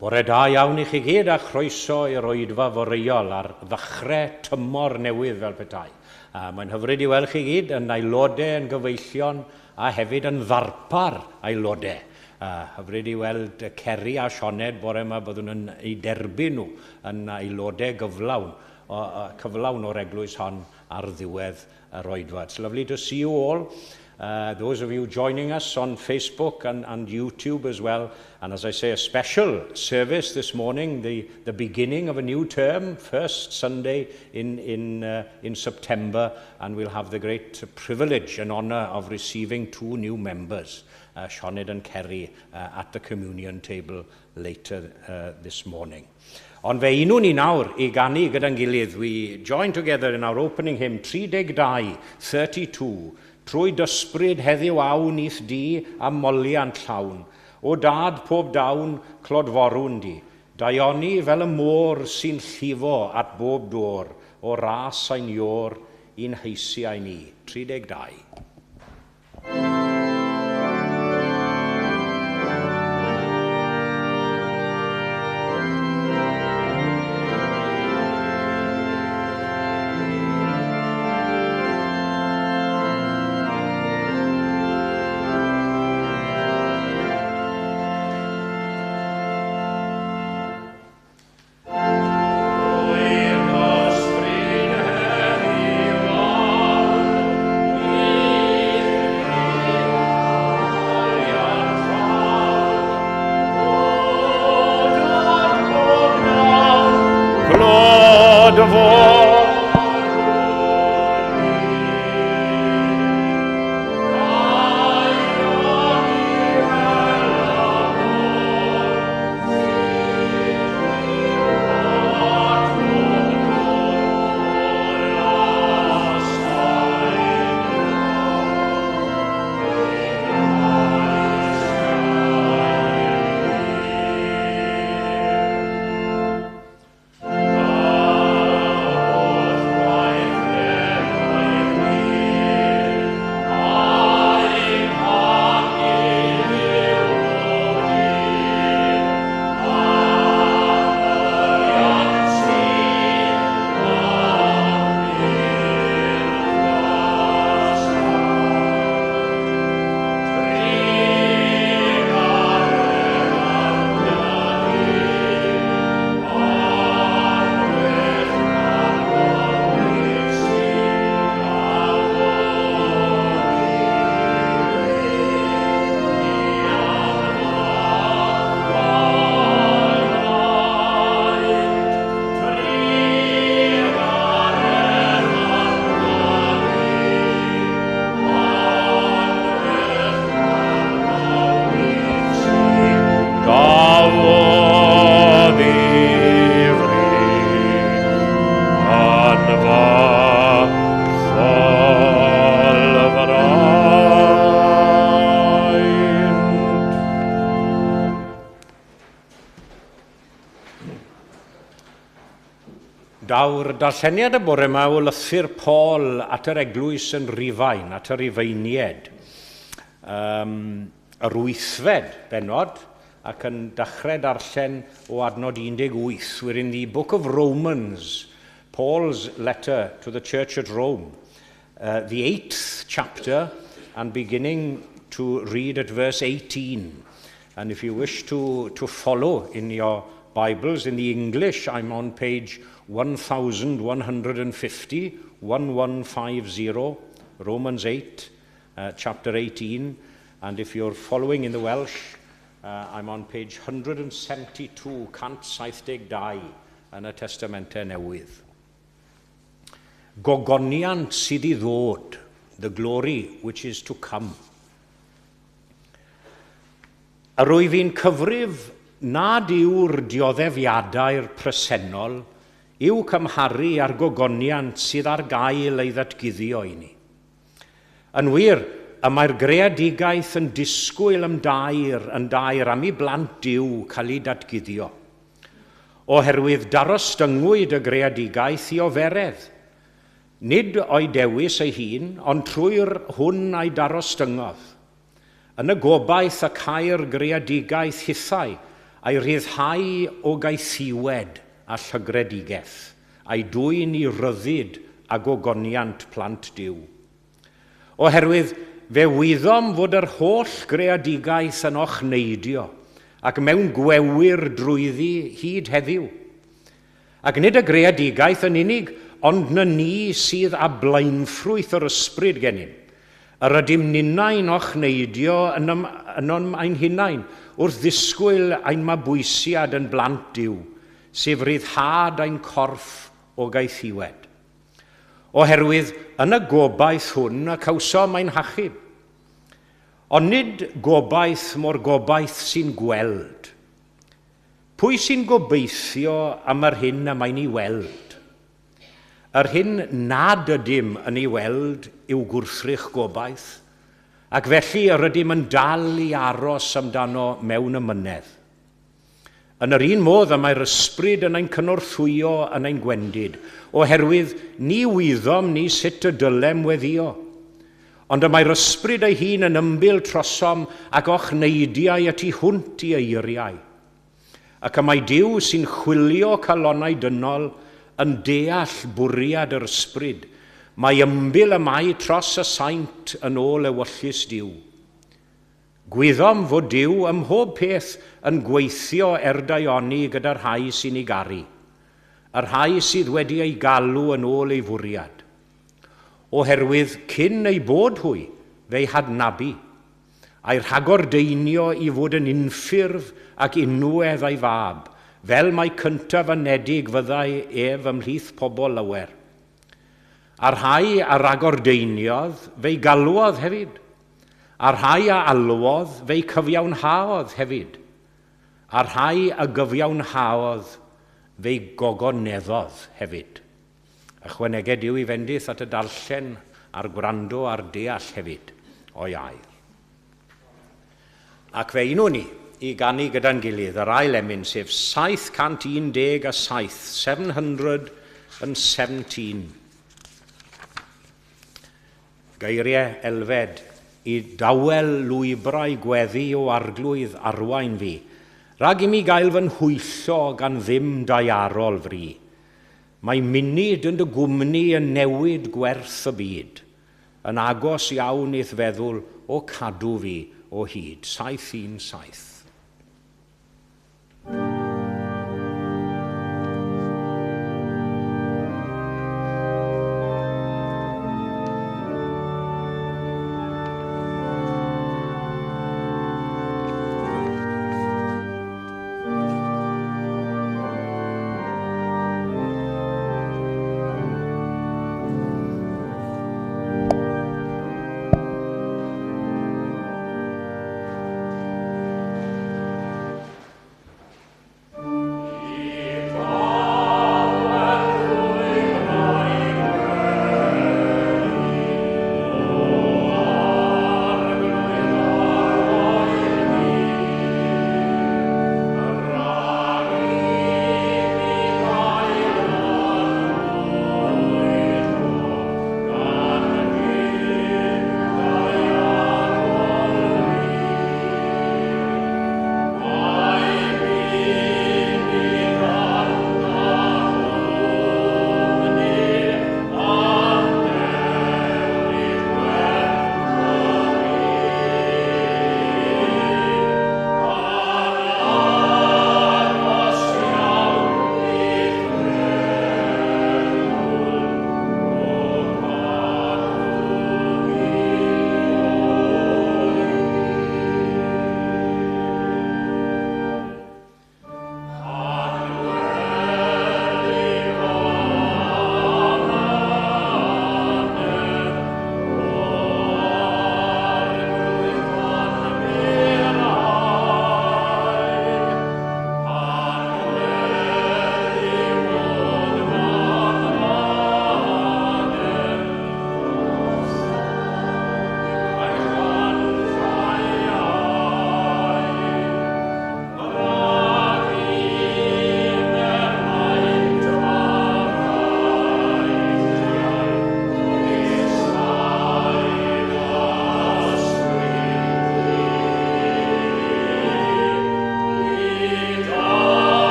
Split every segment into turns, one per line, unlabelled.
Bore da iawn i chi gyd a chroeso i'r oedfa foreuol ar ddechrau tymor newydd fel petai. A mae'n hyfryd i weld chi gyd yn aelodau, yn gyfeillion a hefyd yn ddarpar aelodau. A hyfryd i weld Ceri a Sioned bore yma byddwn yn eu derbyn nhw yn aelodau gyflawn, o, cyflawn o'r eglwys hon ar ddiwedd yr oedfa. It's lovely to see you all. Those of you joining us on Facebook and, and YouTube as well. And as I say, a special service this morning, the, the beginning of a new term, first Sunday in, in, in September, and we'll have the great privilege and honour of receiving two new members, Sioned and Kerry, at the communion table later this morning. Ond fe unwn ni nawr i ganu gyda'n gilydd. We join together in our opening hymn 32, 32, Trwy d'ysbryd heddiw awn i'th dŷ a moliant llawn. O dad pob dawn, clodforwn di. Daioni fel y môr sy'n llifo at bob dôr, o ras ein Iôr i'n heisiau ni. 32. Daw'r darlleniad y bore yma o lythyr Paul at yr eglwys yn Rufain, at y Rufeinied. Um, yr wythfed bennod, ac yn dechrau darllen o adnod 18. We're in the book of Romans, Paul's letter to the church at Rome, the eighth chapter, and beginning to read at verse 18. And if you wish to, to follow in your Bibles, in the English, I'm on page 1150, 1150, Romans 8, chapter 18. And if you're following in the Welsh, I'm on page 172, 172, yn y Testamentau Newydd. Gogoniant sydd i ddod, the glory which is to come. Yr wyf i'n cyfrif nad yw'r dioddefiadau'r presennol i'w cymharu â'r gogoniant sydd ar gael ei ddatguddio i ni. Yn wir, y mae'r greadigaeth yn disgwyl am dair yn dair am i blant Duw cael eu datguddio. Oherwydd darostyngwyd y greadigaeth i oferedd. Nid o'i dewis ei hun, ond trwy'r hwn a'i darostyngodd. Yn y gobaith y cai'r greadigaeth hithau a'i rhyddhau o gaethiwed a llygredigaeth, a'i dwyn i ryddid a gogoniant plant Duw. Oherwydd fe wyddom fod yr holl greadigaeth yn ochneidio ac mewn gwewyr drwyddi hyd heddiw. Ac nid y greadigaeth yn unig, ond na ni sydd â blaenffrwyth yr ysbryd gennym. Yr ydym ninnau'n ochneidio ynom ein hunain wrth ddisgwyl ein mabwysiad yn blant Duw, sef ryddhad ein corff o gaethiwed. Oherwydd yn y gobaith hwn y cawsom ein hachub. Ond nid gobaith mo'r gobaith sy'n gweld. Pwy sy'n gobeithio am yr hyn y mae'n ei weld? Yr hyn nad ydym yn ei weld yw gwrthrych gobaith, ac felly yr ydym yn dal i aros amdano mewn amynedd. Yn yr un modd y mae'r ysbryd yn ein cynorthwyo yn ein gwendid, oherwydd ni wyddom ni sut y dylem weddïo. Ond y mae'r ysbryd ei hun yn ymbil trosom ac ochneidiau y tu hwnt i eiriau. Ac y mae Duw sy'n chwilio calonnau dynol yn deall bwriad yr ysbryd. Mae ymbil y mae tros y saint yn ôl ewyllys Duw. Gwyddom fod Duw ym mhob peth yn gweithio er daioni gyda'r rhai sy'n ei garu, y rhai sydd wedi eu galw yn ôl ei fwriad. Oherwydd cyn eu bod hwy, fe'i hadnabu, a'i rhagordeinio i fod yn unffurf ac unwedd a'i fab, fel mai cyntaf anedig fyddai ef ymhlith pobl lawer. A'r rhai a ragordeiniodd, fe'i galwodd hefyd. A'r rhai a alwodd, fe'i cyfiawnhaodd hefyd. A'r rhai a gyfiawnhaodd, fe'i gogoneddodd hefyd. Ychwaneged Duw i fendith at y darllen a'r gwrando a'r deall hefyd o'i air. Ac fe unwn ni i ganu gyda'n gilydd yr ail emyn, sef 717, 717. Geiriau Elfed, i dawel lwybrau gweddi o Arglwydd arwain fi, rhag i mi gael fy nhwyllo gan ddim daearol fri. Mae munud yn dy gwmni yn newid gwerth y byd, yn agos iawn i'th feddwl o cadw fi o hyd. 717.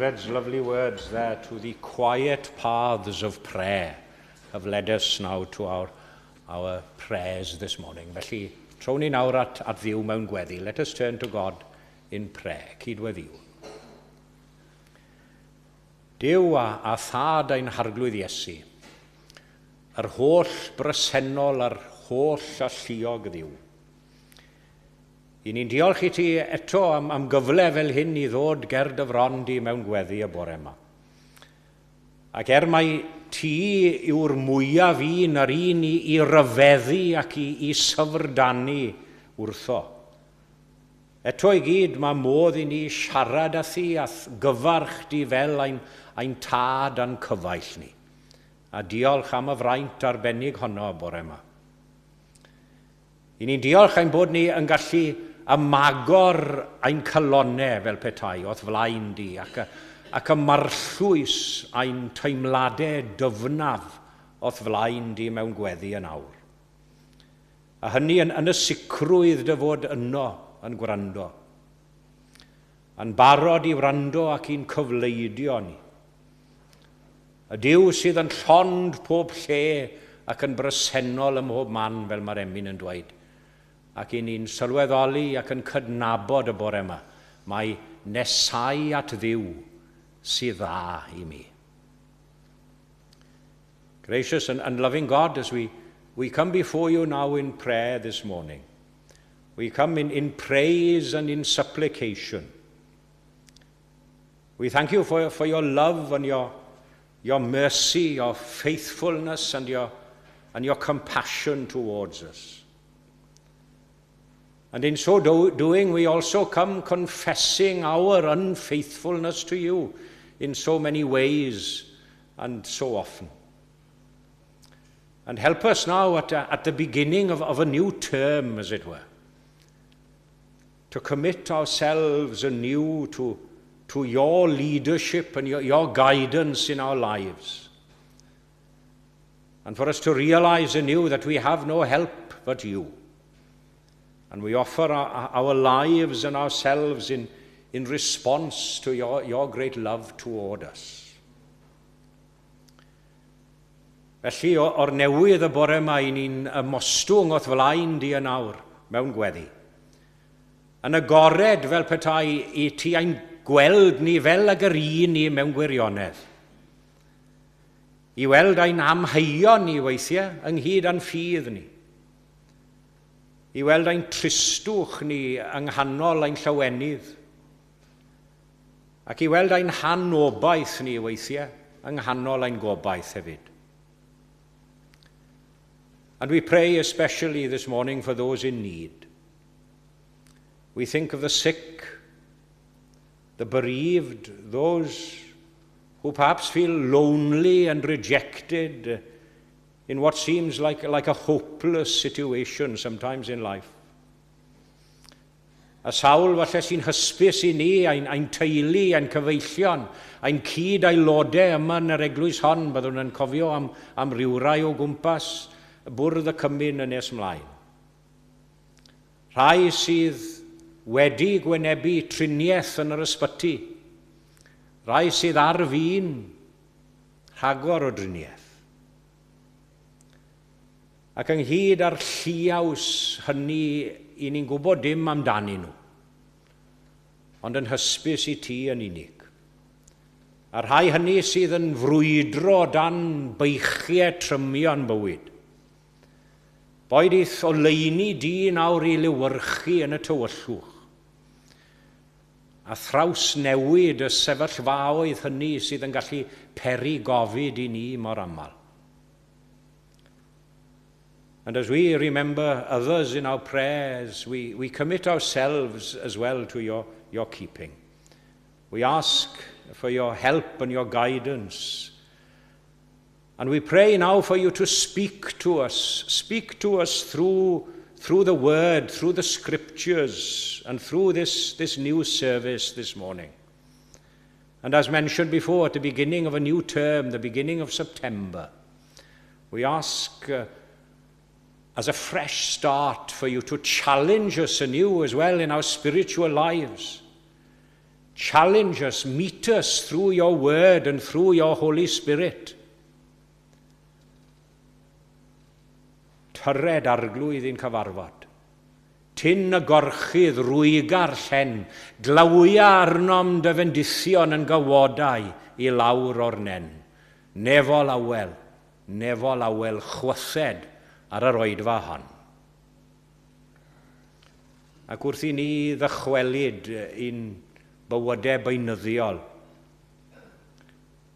Elfed's lovely words there to the quiet paths of prayer have led us now to our prayers this morning. Felly, trown ni nawr at Dduw mewn gweddi. Let us turn to God in prayer. Cydweddïwn. Duw a Thad ein Harglwydd Iesu, yr holl bresennol a'r holl alluog Dduw. I ni'n diolch i ti eto am gyfle fel hyn i ddod ger dy fron di mewn gweddi y bore yma. Ac er mai ti yw'r mwyaf un a'r un i ryfeddu ac i syfrdanu wrtho, eto i gyd mae modd i ni siarad â thi a gyfarch di fel ein tad a'n cyfaill ni. A diolch am y fraint arbennig honno y bore yma. I ni'n diolch ein bod ni yn gallu ymagor ein calonnau fel petai o'th flaen di ac ymarllwys ein teimladau dyfnaf o'th flaen di mewn gweddi yn awr. A hynny yn y sicrwydd dy fod yno yn gwrando. Yn barod i wrando ac i'n cyfleidio ni. Y Duw sydd yn llond pob lle ac yn bresennol ym mhob man, fel mae'r emyn yn dweud. Ac i ni'n sylweddoli ac yn cydnabod y bore yma, mae nesau at Dduw sydd dda i mi. Gracious and loving God, as we come before you now in prayer this morning, we come in praise and in supplication. We thank you for your love and your mercy, your faithfulness and your compassion towards us. And in so doing, we also come confessing our unfaithfulness to you in so many ways and so often. And help us now at the beginning of a new term, as it were, to commit ourselves anew to your leadership and your guidance in our lives. And for us to realize anew that we have no help but you. And we offer our lives and ourselves in response to your great love toward us. Felly, o'r newydd y bore yma, i ni'n ymostwng o'th flaen di yn awr mewn gweddi. Yn agored fel petai i ti ein gweld ni fel ag yr un ni mewn gwirionedd. I weld ein amheuon ni weithiau ynghyd â'n ffydd ni. I weld ein tristwch ni yng nghanol ein llawenydd. Ac i weld ein hanobaith ni weithiau yng nghanol ein gobaith hefyd. And we pray especially this morning for those in need. We think of the sick, the bereaved, those who perhaps feel lonely and rejected in what seems like a hopeless situation sometimes in life. A sawl falle sy'n hysbys i ni, ein teulu, ein cyfeillion, ein cyd aelodau yma yn yr eglwys hon, byddwn yn cofio am rywrai o gwmpas y bwrdd y cymun yn nes ymlaen. Rhai sydd wedi gwynebu triniaeth yn yr ysbyty, rhai sydd ar fin rhagor o driniaeth. Ac ynghyd â'r lliaws hynny i ni'n gwybod dim amdanyn nhw, ond yn hysbys i ti yn unig. A rhai hynny sydd yn frwydro dan beichiau trymion bywyd. Boed i'th oleuni di nawr i lewyrchu yn y tywyllwch. A thrawsnewid y sefyllfaoedd hynny sydd yn gallu peri gofid i ni mor aml. And as we remember others in our prayers, we commit ourselves as well to your keeping. We ask for your help and your guidance. And we pray now for you to speak to us. Speak to us through the word, through the scriptures, and through this new service this morning. And as mentioned before, at the beginning of a new term, the beginning of September, we ask as a fresh start for you to challenge us anew as well in our spiritual lives. Challenge us, meet us through your word and through your Holy Spirit. Tyred arglwydd i'n cyfarfod. Tyn y gorchudd rwyga'r llen, glawia arnom dy fendithion yn gywodau i lawr o'r nen. Nefol awel, nefol awel chwythed ar yr oedfa hon. Ac wrth i ni ddychwelyd i'n bywydau beunyddiol,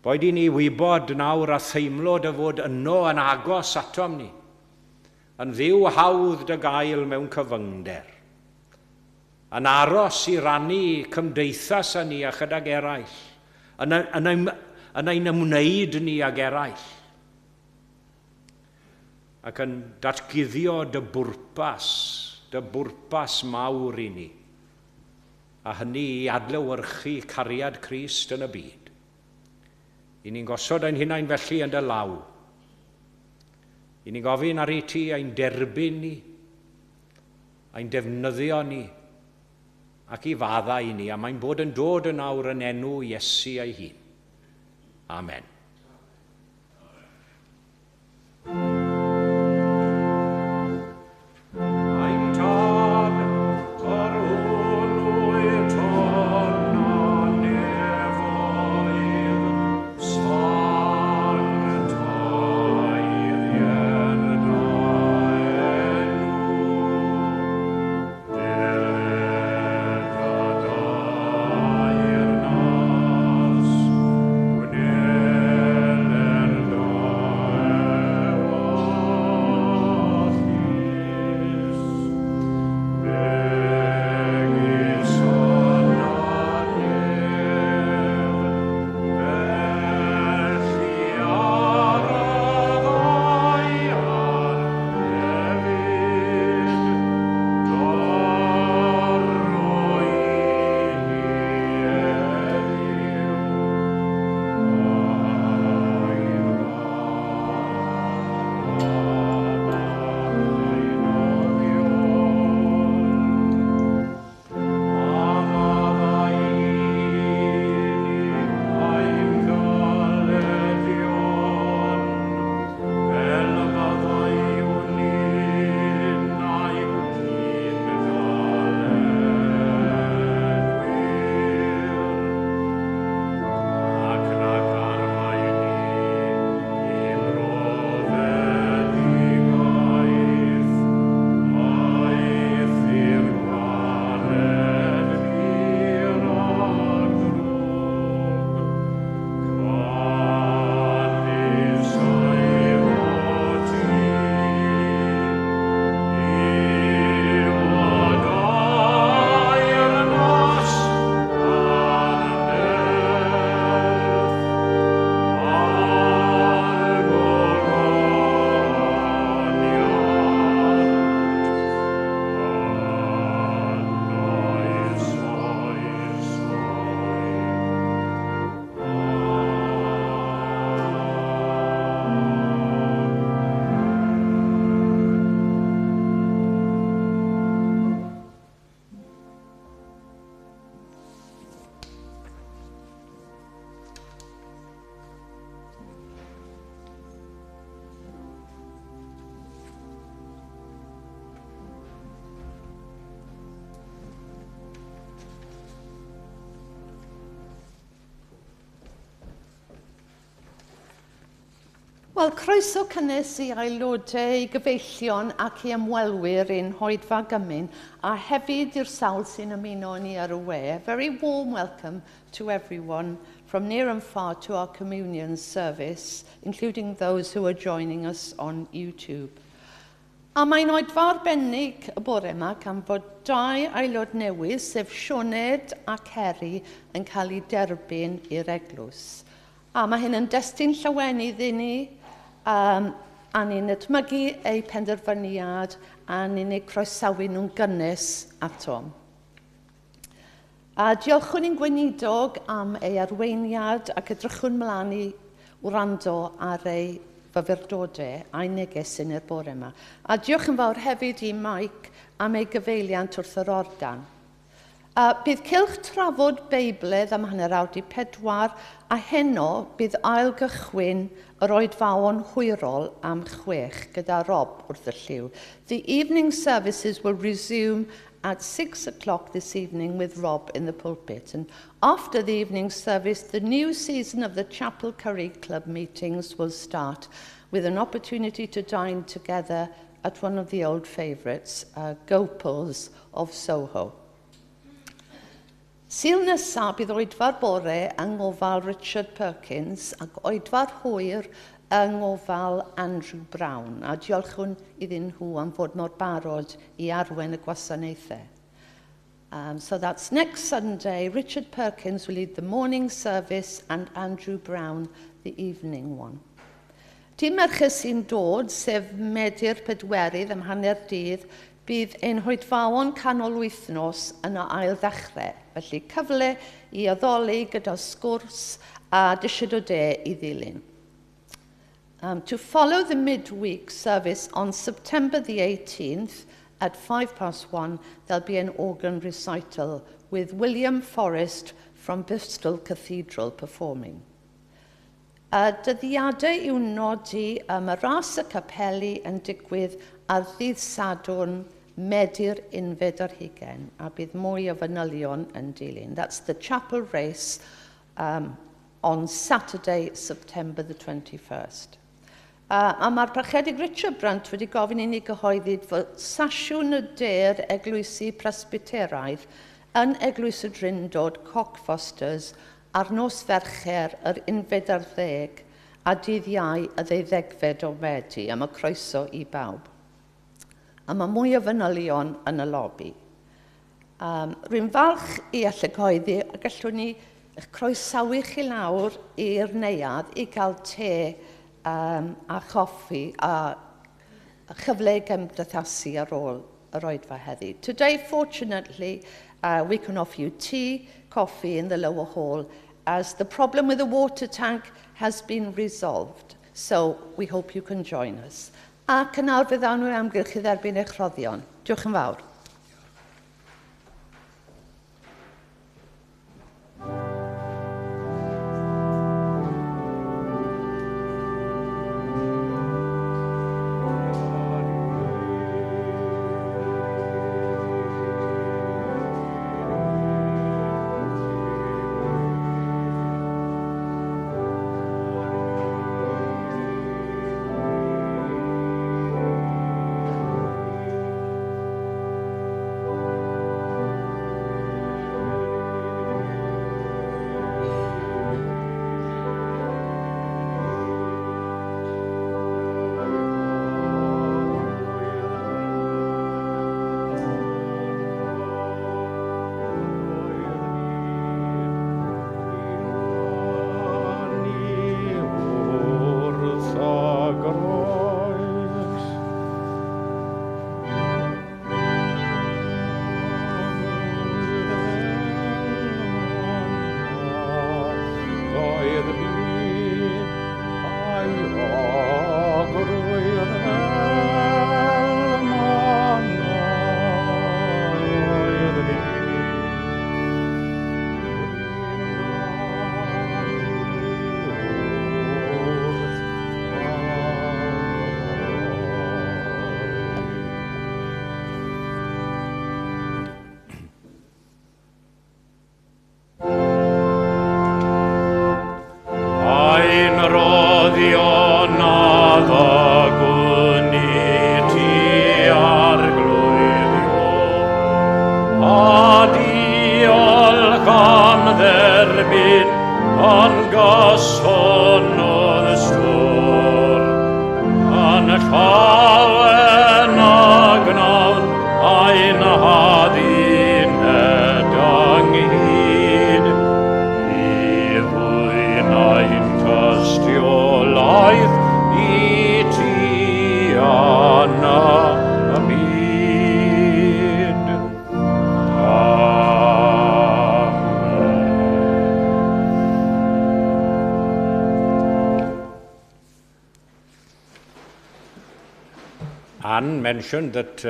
boed i ni wybod nawr a theimlo dy fod yno yn agos atom ni, yn ddiw hawdd dy gael mewn cyfyngder, yn aros i rannu cymdeithas â ni a chydag eraill, yn, yn, yn, yn ein ymwneud ni ag eraill, ac yn datguddio dy bwrpas, dy bwrpas mawr i ni, a hynny i adlewyrchu cariad Crist yn y byd. I ni'n gosod ein hunain felly yn dy law. I ni'n gofyn ar i ti ein derbyn ni, ein defnyddio ni, ac i faddau i ni, a mae'n bod yn dod yn awr yn enw Iesu ei hun. Amen. Ein Tad, yr hwn wyt yn y nefoedd, sancteiddier dy enw. Deled dy deyrnas, gwneler dy ewyllys, megis yn y nef, felly ar y ddaear hefyd. Dyro i ni heddiw ein bara beunyddiol. A maddau i ni ein colledion, fel y maddeuwn ninnau i'n dyledwyr. Ac nac arwain ni i brofedigaeth, Eithr gwared ni rhag drwg. Canys eiddo ti yw y deyrnas a'r nerth a'r gogoniant yn oes oesoedd.
Wel, croeso cynnes i aelodau, i gyfeillion ac i ymwelwyr i'n hoedfa gymun, a hefyd i'r sawl sy'n ymuno ni ar y we. A very warm welcome to everyone from near and far to our communion service, including those who are joining us on YouTube. A mae'n oedfa arbennig y bore yma gan fod dau aelod newydd, sef Sioned a Ceri, yn cael eu derbyn i'r eglwys. A mae hyn yn destun llawenydd i ni, a ni'n edmygu eu penderfyniad a ni'n eu croesawu nhw'n gynnes atom. A diolchwn i'n gweinidog am ei arweiniad ac edrychwn mlaen i wrando ar ei fyfyrdodau a'i neges yn yr bore yma. A diolch yn fawr hefyd i Mike am ei gyfeiliant wrth yr organ. Bydd cylch trafod Beibledd am 3:30 a heno bydd ail gychwyn yr oedfaon hwyrol am 6 gyda Rob wrth y llyw. The evening services will resume at 6 o'clock this evening with Rob in the pulpit. And after the evening service, the new season of the Chapel Curry Club meetings will start with an opportunity to dine together at one of the old favourites, Gopal's of Soho. Sul nesaf bydd oedfa'r bore yng ngofal Richard Perkins ac oedfa'r hwyr yng ngofal Andrew Brown. A diolchwn iddyn nhw am fod mor barod i arwain y gwasanaethau. So that's next Sunday. Richard Perkins will lead the morning service and Andrew Brown the evening one. Dydd Mercher sy'n dod, sef Medi'r 4 am 12:30, bydd ein hoedfaon canol wythnos yn y ail ddechrau. Felly cyfle i addoli gyda sgwrs a disied o de i ddilyn. To follow the midweek service on September the 18th at 1:05, there'll be an organ recital with William Forrest from Bristol Cathedral performing. Dyddiadau i'w nodi, mae ras y capeli yn digwydd ar ddydd Sadwrn, Medi'r 21, a bydd mwy o fanylion yn dilyn. That's the chapel race on Saturday, September the 21st. A mae'r Parchedig Richard Brunt wedi gofyn i ni gyhoeddi fod sasiwn y de'r eglwysi Presbyteraidd yn Eglwys y Drindod, Cockfosters, ar nos Fercher yr 11 a dydd Iau y 12 o Medi, a mae croeso i bawb. A mae mwy o fanylion yn y lobi. Rwy'n falch i allu cyhoeddi a gallwn ni eich croesawu chi lawr i'r neuadd i gael te a choffi a chyfle i gymdeithasu ar ôl yr oedfa heddi. Today, fortunately, we can offer you tea, coffee in the lower hall as the problem with the water tank has been resolved. So we hope you can join us. Ac yn awr fe ddawn nhw amgylch i dderbyn eich rhoddion. Diolch yn fawr.
Anne mentioned that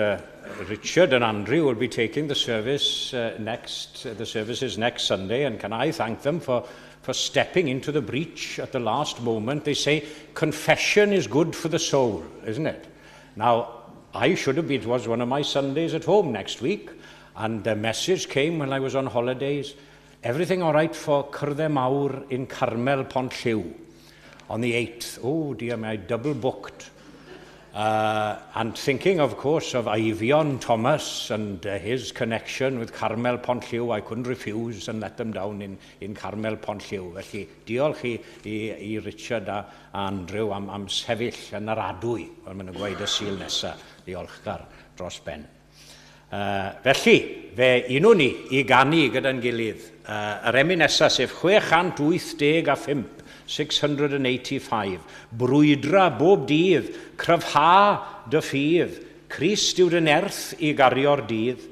Richard and Andrew will be taking the service the services next Sunday, and can I thank them for stepping into the breach at the last moment. They say confession is good for the soul, isn't it? Now, I should have been, it was one of my Sundays at home next week, and the message came when I was on holidays. Everything all right for Cyrddau Mawr in Carmel Pontlliw on the 8th. Oh dear me, I double booked. And thinking, of course, of Eifion Thomas and his connection with Carmel Pontlliw, I couldn't refuse and let them down in Carmel Pontlliw. Felly, diolch i Richard a Andrew am sefyll yn yr adwy, fel maen nhw'n gweud y Sul nesaf, diolchgar dros ben. Felly, fe unwn ni i ganu gyda'n gilydd. Yr emyn nesaf, sef 685, 685. Brwydra bob dydd, cryfha dy ffydd, Crist yw dy nerth i gario'r dydd,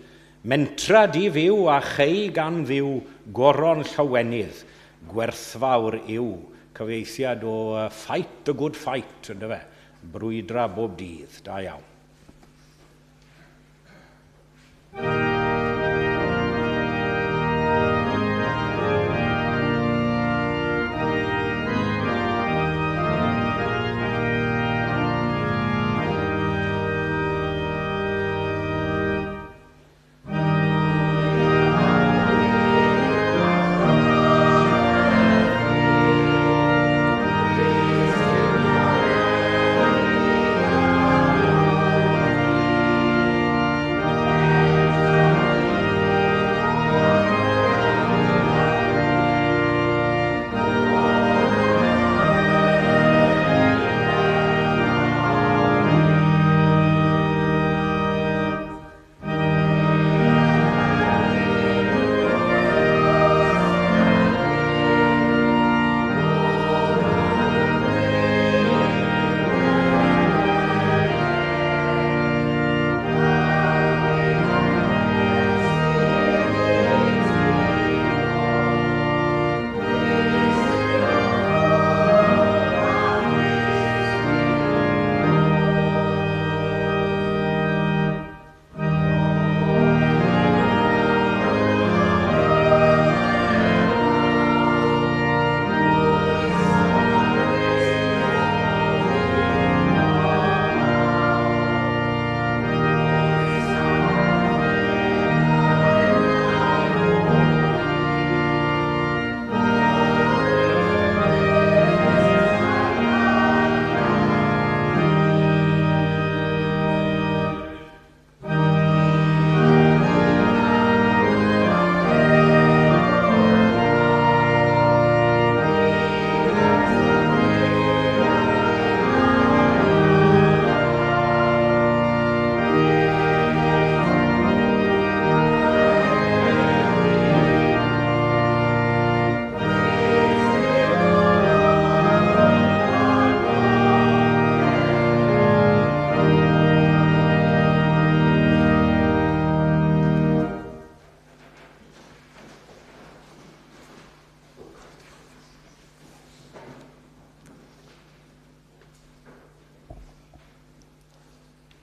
mentra di fyw a chei gan Dduw goron llawenydd, gwerthfawr yw, cyfieithiad o Fight the Good Fight, yndyfe? Brwydra bob dydd, da iawn.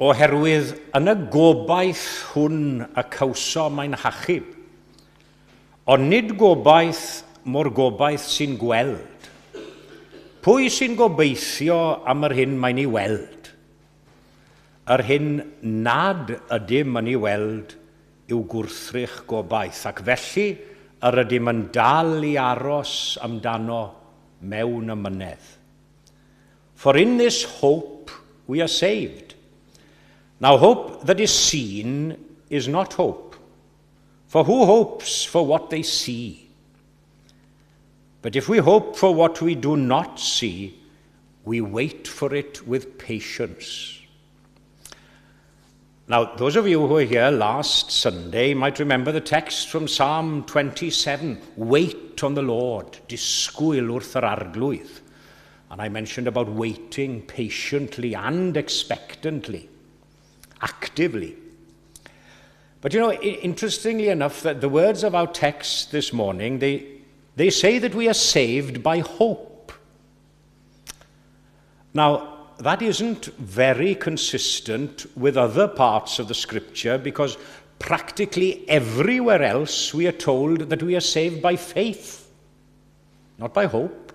Oherwydd yn y gobaith hwn y cawsom ein hachub, ond nid gobaith mo'r gobaith sy'n gweld. Pwy sy'n gobeithio am yr hyn mae'n ei weld? Yr hyn nad ydym yn ei weld yw gwrthrych gobaith, ac felly yr ydym yn dal i aros amdano mewn amynedd. For in this hope we are saved. Now hope that is seen is not hope. For who hopes for what they see? But if we hope for what we do not see, we wait for it with patience. Now, those of you who were here last Sunday might remember the text from Psalm 27, Wait on the Lord, disgwyl wrth yr arglwydd. And I mentioned about waiting patiently and expectantly, actively. But you know, interestingly enough, that the words of our text this morning, they say that we are saved by hope. Now, that isn't very consistent with other parts of the scripture, because practically everywhere else we are told that we are saved by faith, not by hope.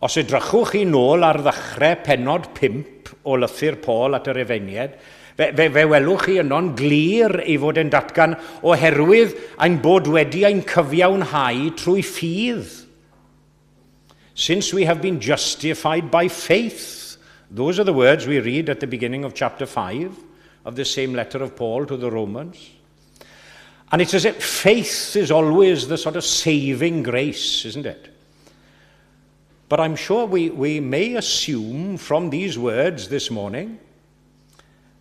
Os edrychwch chi nôl ar ddechrau pennod 5 o lythyr Paul at yr Rhufeiniaid, fe welwch chi yno'n glir ei fod yn datgan oherwydd ein bod wedi ein cyfiawnhau trwy ffydd. Since we have been justified by faith. Those are the words we read at the beginning of chapter 5 of the same letter of Paul to the Romans. And it's as if faith is always the sort of saving grace, isn't it? But I'm sure we may assume from these words this morning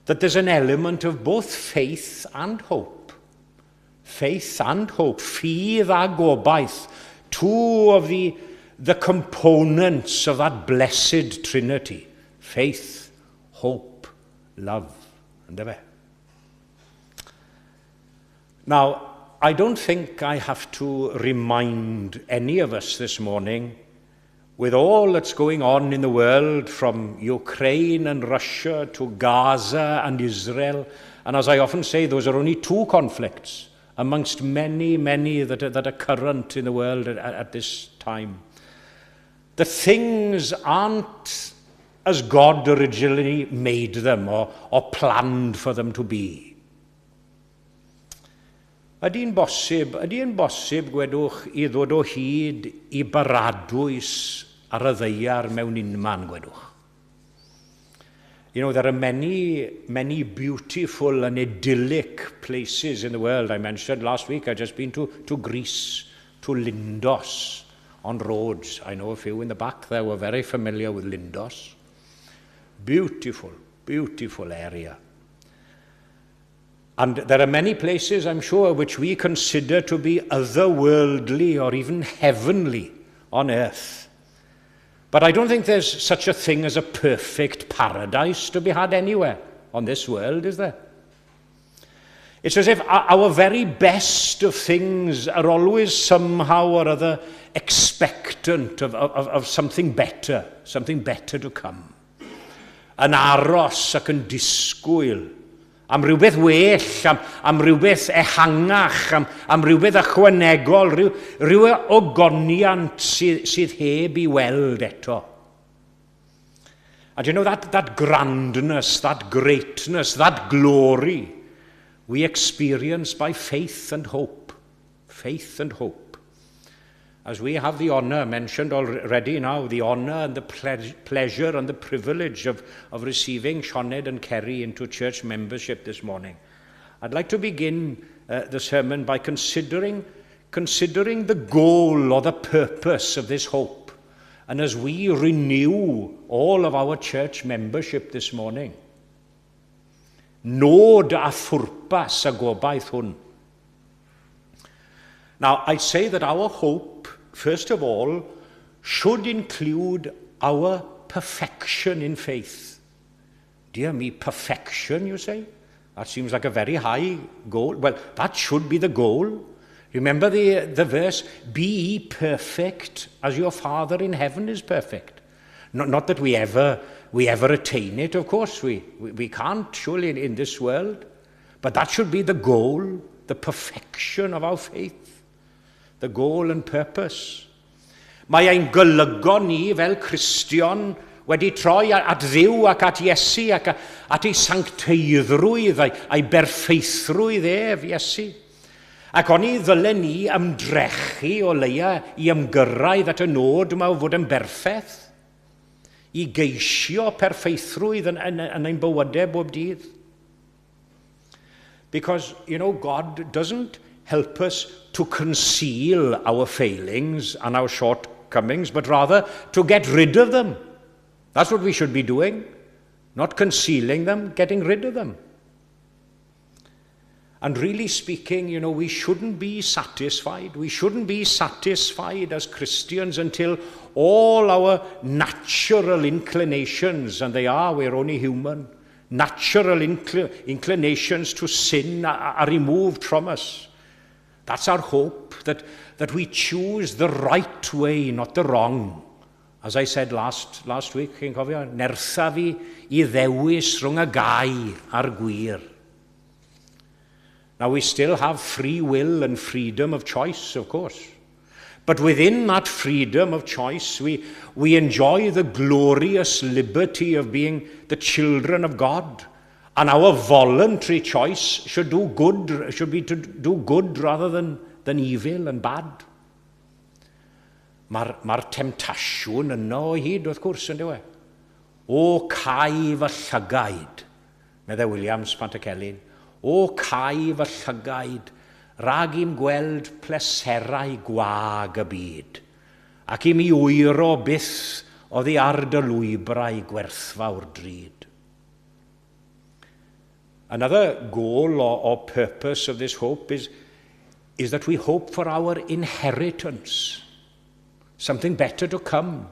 that there's an element of both faith and hope. Faith and hope, ffydd a gobaith, two of the components of that blessed Trinity. Faith, hope, love. Yndyfe? Now, I don't think I have to remind any of us this morning, with all that's going on in the world, from Ukraine and Russia to Gaza and Israel, and as I often say, those are only two conflicts amongst many, many that are current in the world at this time. The things aren't as God originally made them or planned for them to be. Ydy'n bosib, gwedwch, i ddod o hyd i baradwys ar y ddaear mewn unman, gwedwch? There are many, many beautiful and idyllic places in the world. I mentioned last week, I've just been to Greece, to Lindos on Rhodes. I know a few in the back there were very familiar with Lindos. Beautiful, beautiful area. And there are many places, I'm sure, which we consider to be otherworldly or even heavenly on earth. But I don't think there's such a thing as a perfect paradise to be had anywhere on this world, is there? It's as if our very best of things are always somehow or other expectant of something better to come. Yn aros ac yn disgwyl am rhywbeth well, am rhywbeth ehangach, am rhywbeth ychwanegol, rhyw ogoniant sydd heb i weld eto. And you know that grandness, that greatness, that glory, we experience by faith and hope. Faith and hope. As we have the honour, mentioned already now, the honour and the pleasure and the privilege of receiving Sioned and Kerry into church membership this morning, I'd like to begin the sermon by considering the goal or the purpose of this hope. And as we renew all of our church membership this morning, nod a phwrpas y gobaith hwn. Now, I say that our hope, first of all, should include our perfection in faith. Dear me, perfection, you say? That seems like a very high goal. Well, that should be the goal. Remember the verse, "Be ye perfect as your Father in heaven is perfect." Not that we ever attain it, of course. We can't, surely, in this world. But that should be the goal, the perfection of our faith, the goal and purpose. Mae ein golygon ni fel Cristion wedi troi at Dduw ac at Iesu ac at ei sancteiddrwydd a'i berffeithrwydd ef, Iesu. Ac oni ddylen ni ymdrechu o leia i ymgyrraedd at y nod yma o fod yn berffaith, i geisio perffeithrwydd yn ein bywydau bob dydd. Because God doesn't help us to conceal our failings and our shortcomings, but rather to get rid of them. That's what we should be doing. Not concealing them, getting rid of them. And really speaking, we shouldn't be satisfied. We shouldn't be satisfied as Christians until all our natural inclinations, and they are, we're only human, natural inclinations to sin are removed from us. That's our hope, that we choose the right way, not the wrong. As I said last week, chi'n cofio, nertha fi i ddewis rhwng y gau a'r gwir. Now, we still have free will and freedom of choice, of course. But within that freedom of choice, we enjoy the glorious liberty of being the children of God. And our voluntary choice should be to do good rather than evil and bad. Mae'r temtasiwn yno o hyd, wrth gwrs, yn dyw e. "O cau fy llygaid," meddai Williams Pantycelyn, "o cau fy llygaid, rhag i'm gweld pleserau gwag y byd, ac i mi wyro byth oddi ar dy lwybrau gwerthfawr drud." Another goal or purpose of this hope is that we hope for our inheritance, something better to come.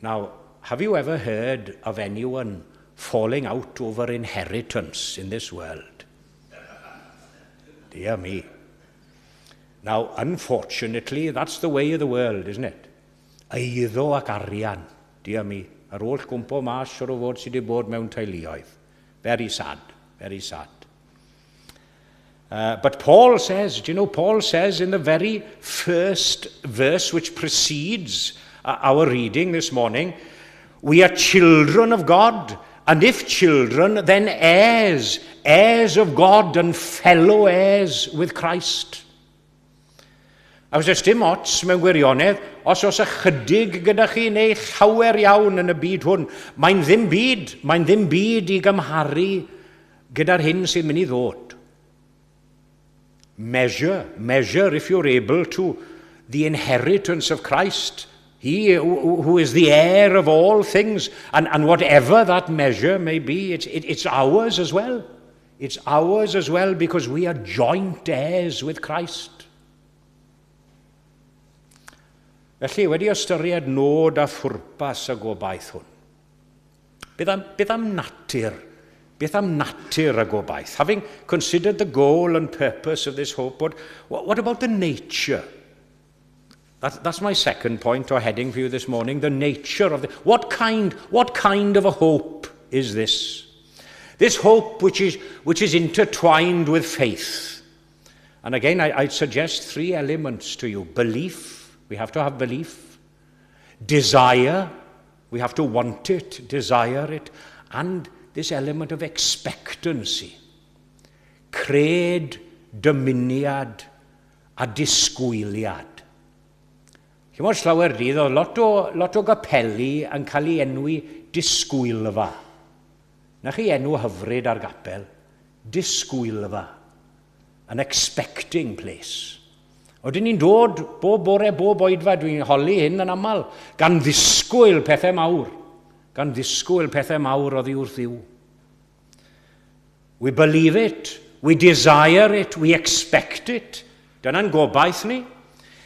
Now, have you ever heard of anyone falling out over inheritance in this world? Dear me. Now, unfortunately, that's the way of the world, isn't it? Eiddo ac arian, dear me. Ar ôl gwmpo mas siwr o fod sydd wedi bod mewn teuluoedd. Very sad, very sad. But Paul says, do you know, Paul says in the very first verse which precedes our reading this morning, we are children of God, and if children, then heirs, heirs of God and fellow heirs with Christ. A oes dim ots mewn gwirionedd, os oes ychydig gyda chi neu llawer iawn yn y byd hwn, mae'n ddim byd i gymharu gyda'r hyn sy'n mynd i ddod. Measure, measure if you're able to, the inheritance of Christ. He who is the heir of all things, and whatever that measure may be, it's ours as well. It's ours as well because we are joint heirs with Christ. Felly, wedi ystyried nod a phwrpas y gobaith hwn, beth am natur y gobaith? Having considered the goal and purpose of this hope, what about the nature? That's my second point or heading for you this morning, the nature of the... What kind of a hope is this? This hope which is intertwined with faith. And again, I'd suggest three elements to you. Belief, we have to have belief. Desire, we have to want it, desire it. And this element of expectancy. Cred, dymuniad a disgwyliad. Chimod, llawer dydd, oedd lot o gapeli yn cael ei enwi Disgwylfa. Na chi enw hyfryd ar gapel? Disgwylfa. An expecting place. Oedden ni'n dod bob bore, bob oedfa, dwi'n holi hyn yn aml, gan ddisgwyl pethau mawr. Gan ddisgwyl pethau mawr oddi wrth Dduw. We believe it, we desire it, we expect it. Dyna'n gobaith ni.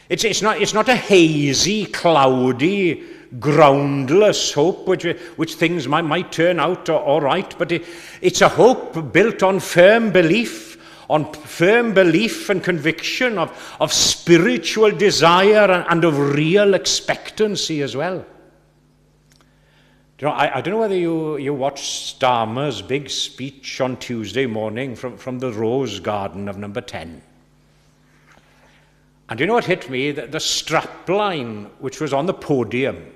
It's not a hazy, cloudy, groundless hope which things might turn out all right, but it's a hope built on firm belief, on firm belief and conviction of spiritual desire and of real expectancy as well. I don't know whether you watched Starmer's big speech on Tuesday morning from the Rose Garden of Number 10. And you know what hit me? The strapline which was on the podium,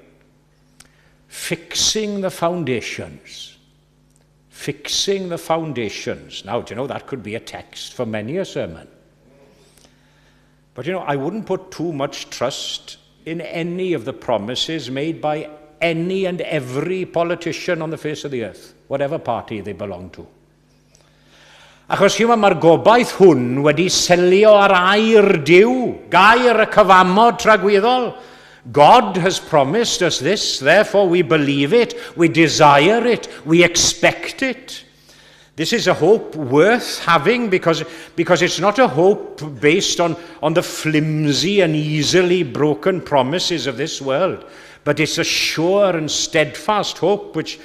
"Fixing the foundations." Fixing the foundations. Now, do you know, that could be a text for many a sermon. But I wouldn't put too much trust in any of the promises made by any and every politician on the face of the earth, whatever party they belong to. Achos chi'mod, mae'r gobaith hwn wedi selio ar air Duw, gair y cyfamod tragwyddol. God has promised us this, therefore we believe it, we desire it, we expect it. This is a hope worth having because it's not a hope based on the flimsy and easily broken promises of this world, but it's a sure and steadfast hope which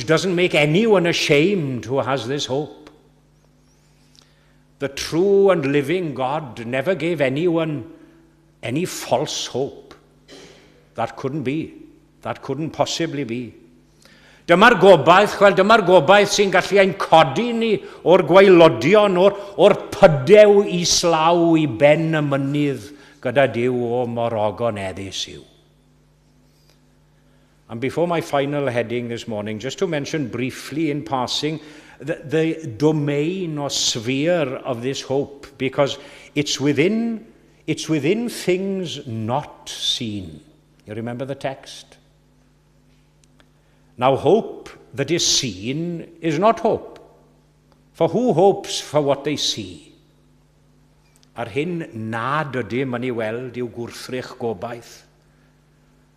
doesn't make anyone ashamed who has this hope. The true and living God never gave anyone any false hope. That couldn't be. That couldn't possibly be. Dyma'r gobaith, chwel, dyma'r gobaith sy'n gallu ein codi ni o'r gwaelodion, o'r, o'r pydew islaw i ben y mynydd gyda Duw o mor ogoneddus yw. And before my final heading this morning, just to mention briefly in passing the domain or sphere of this hope, because it's within things not seen. You remember the text? Now, hope that is seen is not hope. For who hopes for what they see? A'r hyn nad ydym yn ei weld yw gwrthrych gobaith.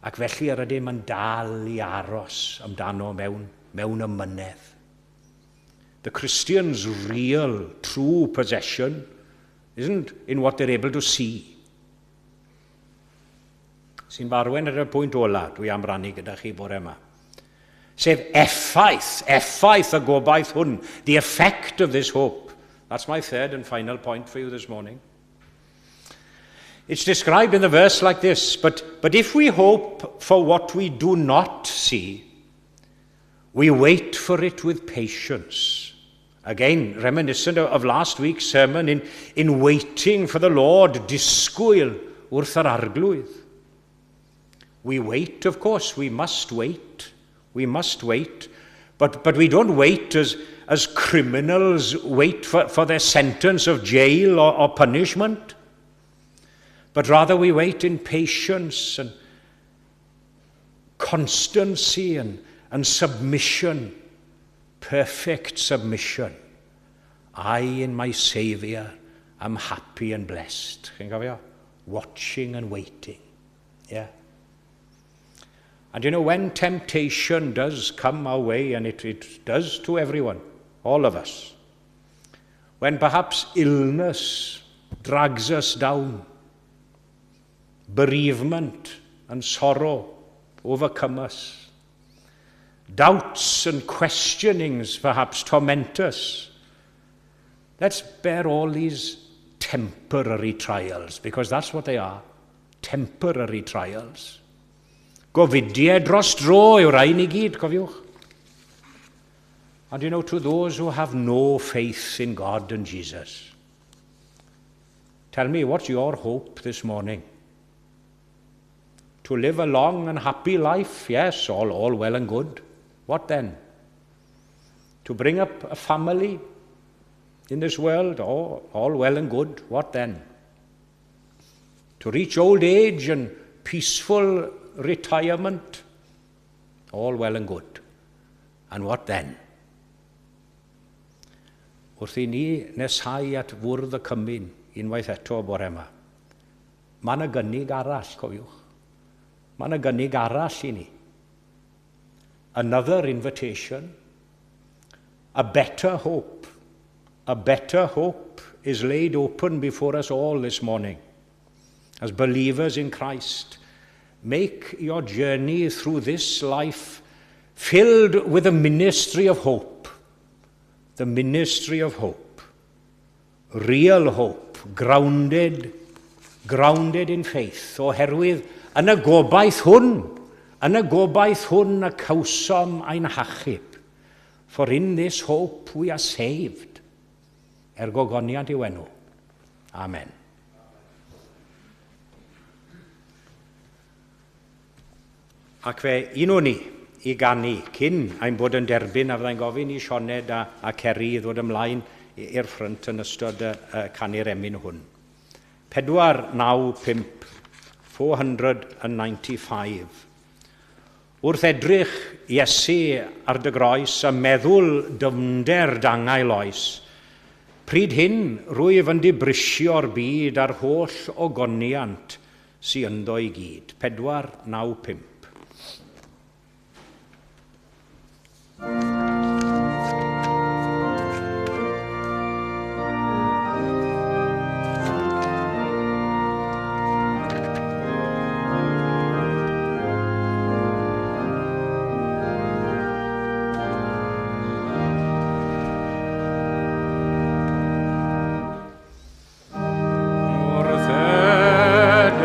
Ac felly yr ydym yn dal i aros amdano mewn amynedd. The Christian's real, true possession isn't in what they're able to see. Sy'n fy arwain ar y pwynt ola dwi am rannu gyda chi bore yma. Sef effaith y gobaith hwn, the effect of this hope. That's my third and final point for you this morning. It's described in the verse like this: But if we hope for what we do not see, we wait for it with patience. Again, reminiscent of last week's sermon in waiting for the Lord, disgwyl wrth yr Arglwydd. We wait, of course, we must wait. We must wait. But we don't wait as criminals wait for their sentence of jail or punishment. But rather we wait in patience and constancy and submission, perfect submission. I in my Saviour am happy and blessed. Chi'n cofio? Watching and waiting. Yeah. And when temptation does come our way, and it does to everyone, all of us, when perhaps illness drags us down, bereavement and sorrow overcome us, doubts and questionings perhaps torment us, let's bear all these temporary trials, because that's what they are, temporary trials. Gofidiau dros dro yw'r rhain i gyd, cofiwch. And to those who have no faith in God and Jesus, tell me, what's your hope this morning? To live a long and happy life? Yes, all well and good. What then? To bring up a family in this world? All well and good. What then? To reach old age and peaceful retirement? All well and good. And what then? Wrth i ni nesau at fwrdd y cymun unwaith eto bore yma, mae yna gynnig arall, cofiwch. Mae yna gynnig arall i ni. Another invitation. A better hope. A better hope is laid open before us all this morning. As believers in Christ, make your journey through this life filled with the ministry of hope. The ministry of hope. Real hope, grounded in faith. Oherwydd yn y gobaith hwn, yn y gobaith hwn y cawsom ein hachub. For in this hope we are saved. Er gogoniant i'w enw. Amen. Ac fe unwn ni i ganu cyn ein bod yn derbyn a fyddai'n gofyn i Sioned a Ceri i ddod ymlaen i'r ffrynt yn ystod y canu'r emyn hwn. 495, 495. Wrth edrych Iesu ar dy groes a meddwl dyfnder d'angau loes, pryd hyn rwyf yn dibrisio'r byd a'r holl ogoniant sy'n ynddo i gyd. 495. Wrth edrych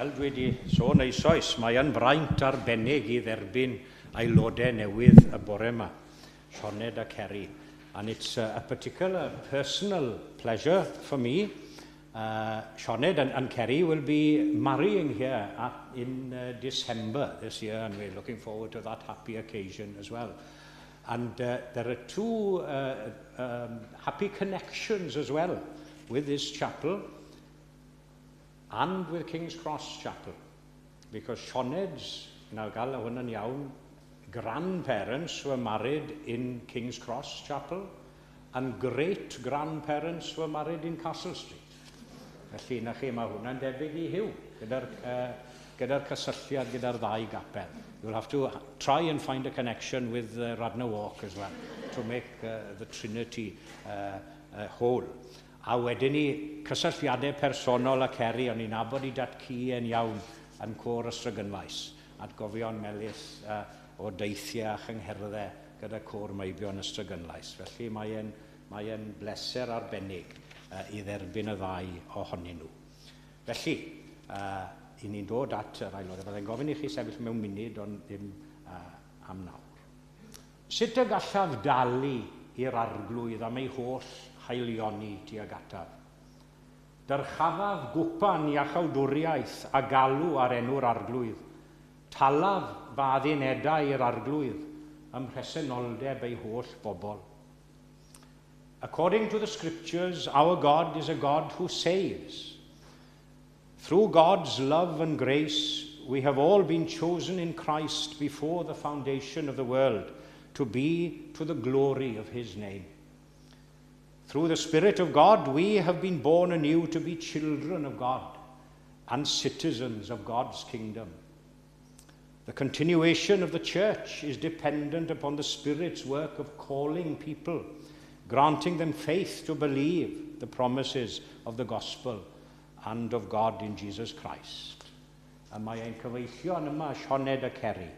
Fel dwi wedi sôn eisoes, mae yn fraint arbennig i dderbyn aelodau newydd y bore yma, Sioned a Kerry. And it's a particular personal pleasure for me. Sioned and Kerry will be marrying here in December this year, and we're looking forward to that happy occasion as well. And there are two happy connections as well with this chapel and with King's Cross Chapel, because Sioned's, now gael hwn yn iawn, grandparents were married in King's Cross Chapel and great-grandparents were married in Castle Street. Felly, na chi, mae hwnna'n debyg i Huw, gyda cysylltiad gyda'r ddau gapel. You'll have to try and find a connection with Radnor Walk as well, to make the Trinity whole. A wedyn ni, cysylltiadau personol a Kerry, o'n i'n nabod ei dad-cu yn iawn yn côr Ystradgynlais, atgofion melys o deithiau a chyngherddau gyda côr meibion Ystradgynlais. Felly mae bleser arbennig i dderbyn y ddau ohonyn nhw. Felly, i ni'n dod at yr aelodau. Byddai'n gofyn i chi sefyll mewn munud, ond ddim am nawr. Sut y gallaf dalu i'r Arglwydd am ei holl haelioni tuag ataf? Dyrchafaf gwpan iachawdwriaeth a galw ar enw'r Arglwydd. Talaf fy addunedau i'r Arglwydd ym mhresenoldeb ei holl bobl. According to the scriptures, our God is a God who saves. Through God's love and grace, we have all been chosen in Christ before the foundation of the world to be to the glory of his name. Through the Spirit of God, we have been born anew to be children of God and citizens of God's kingdom. The continuation of the church is dependent upon the Spirit's work of calling people, granting them faith to believe the promises of the gospel and of God in Jesus Christ. A mae ein cyfeillion yma, Sioned a Kerry,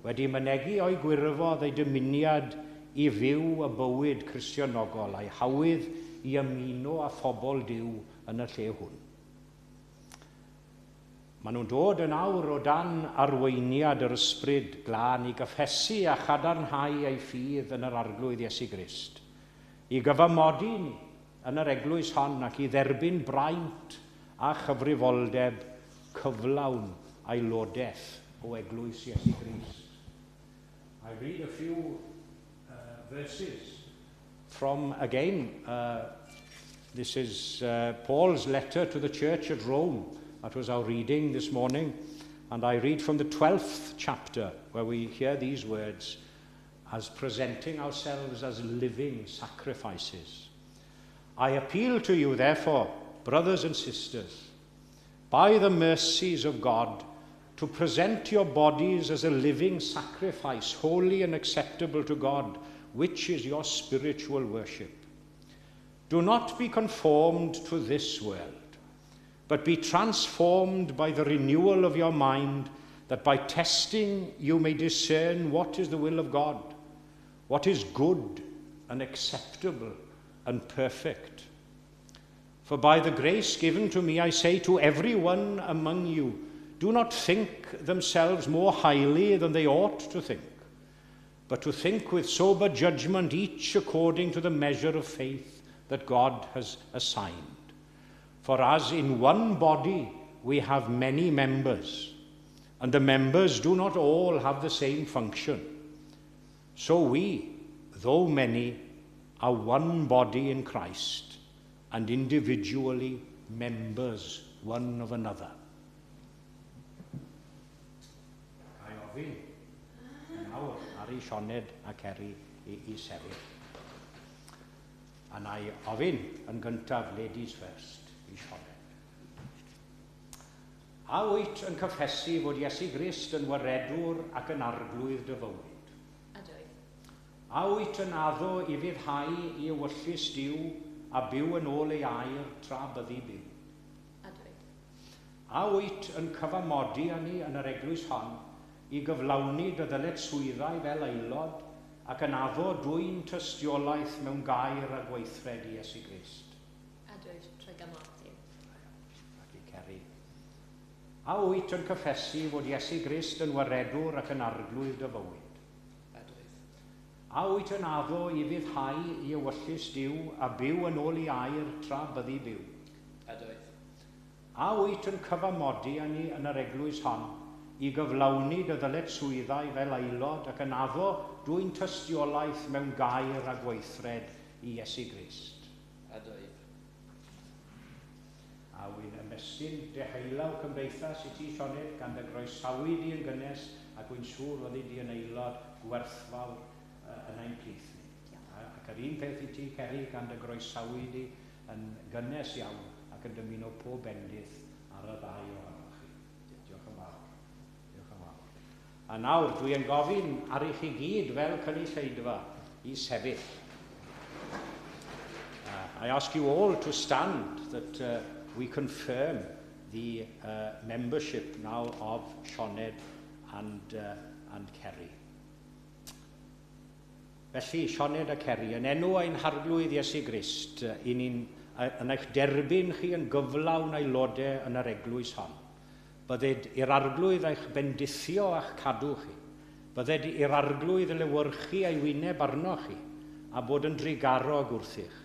wedi mynegi o'i gwirfodd eu dymuniad i fyw y bywyd Cristionogol a'i hawydd i ymuno â phobl Duw yn y lle hwn. Maen nhw'n dod yn awr o dan arweiniad yr Ysbryd Glân i gyffesu a chadarnhau eu ffydd yn yr Arglwydd Iesu Grist, i gyfamodi ni yn yr eglwys hon ac i dderbyn braint a chyfrifoldeb cyflawn aelodaeth o eglwys Iesu Grist. I read a few verses from, again, this is Paul's letter to the church at Rome. That was our reading this morning. And I read from the 12th chapter, where we hear these words as presenting ourselves as living sacrifices. I appeal to you, therefore, brothers and sisters, by the mercies of God, to present your bodies as a living sacrifice, holy and acceptable to God, which is your spiritual worship. Do not be conformed to this world, but be transformed by the renewal of your mind, that by testing you may discern what is the will of God, what is good and acceptable and perfect. For by the grace given to me, I say to everyone among you, do not think themselves more highly than they ought to think, but to think with sober judgment, each according to the measure of faith that God has assigned. For as in one body we have many members, and the members do not all have the same function, so we, though many, are one body in Christ, and individually members one of another. Ga i ofyn yn awr ar i Sioned a Kerry i sefyll. A na i ofyn yn gyntaf, ladies first, i Sioned. A wyt yn cyffesu fod Iesu Grist yn waredwr ac yn arglwydd dy fywyd?
Ydwyf.
A wyt yn addo i ufuddhau i ewyllys Duw a byw yn ôl ei air tra byddi byw?
Ydwyf.
A wyt yn cyfamodi â ni yn yr eglwys hon i gyflawni dy ddyletswyddau fel aelod ac yn addo dwyn tystiolaeth mewn gair a gweithred i Iesu Grist?
Ydwyf, trwy gymorth Duw.
Ac i Kerry. A wyt yn cyffesu fod Iesu Grist yn waredwr ac yn arglwydd dy fywyd?
Ydwyf.
A wyt yn addo i ufuddhau i ewyllys Duw a byw yn ôl ei air tra byddi byw?
Ydwyf.
A wyt yn cyfamodi â ni yn yr eglwys hon i gyflawni dy ddyletswyddau fel aelod ac yn addo dwyn tystiolaeth mewn gair a gweithred i Iesu Grist?
Ydwyf.
A wy'n ymestyn deheulaw cymdeithas i ti, Sioned, gan dy groesawu di yn gynnes, ac wy'n siŵr fyddi di yn aelod gwerthfawr yn ein plith ni. Ac yr un peth i ti, Ceri, gan dy groesawu di yn gynnes iawn ac yn dymuno pob bendith ar y ddau ohonoch chi. Diolch yn fawr. Diolch yn fawr. A nawr, dwi yn gofyn ar i chi gyd fel cynulleidfa i sefyll. I ask you all to stand that we confirm the membership now of Sioned and Kerry. Felly, Sioned a Kerry, yn enw ein Harglwydd Iesu Grist, i ni'n yn eich derbyn chi yn gyflawn aelodau yn yr eglwys hon. Bydded i'r Arglwydd eich bendithio a'ch cadw chi. Bydded i'r Arglwydd lewyrchu ei wyneb arnoch chi a bod yn drugarog wrthych.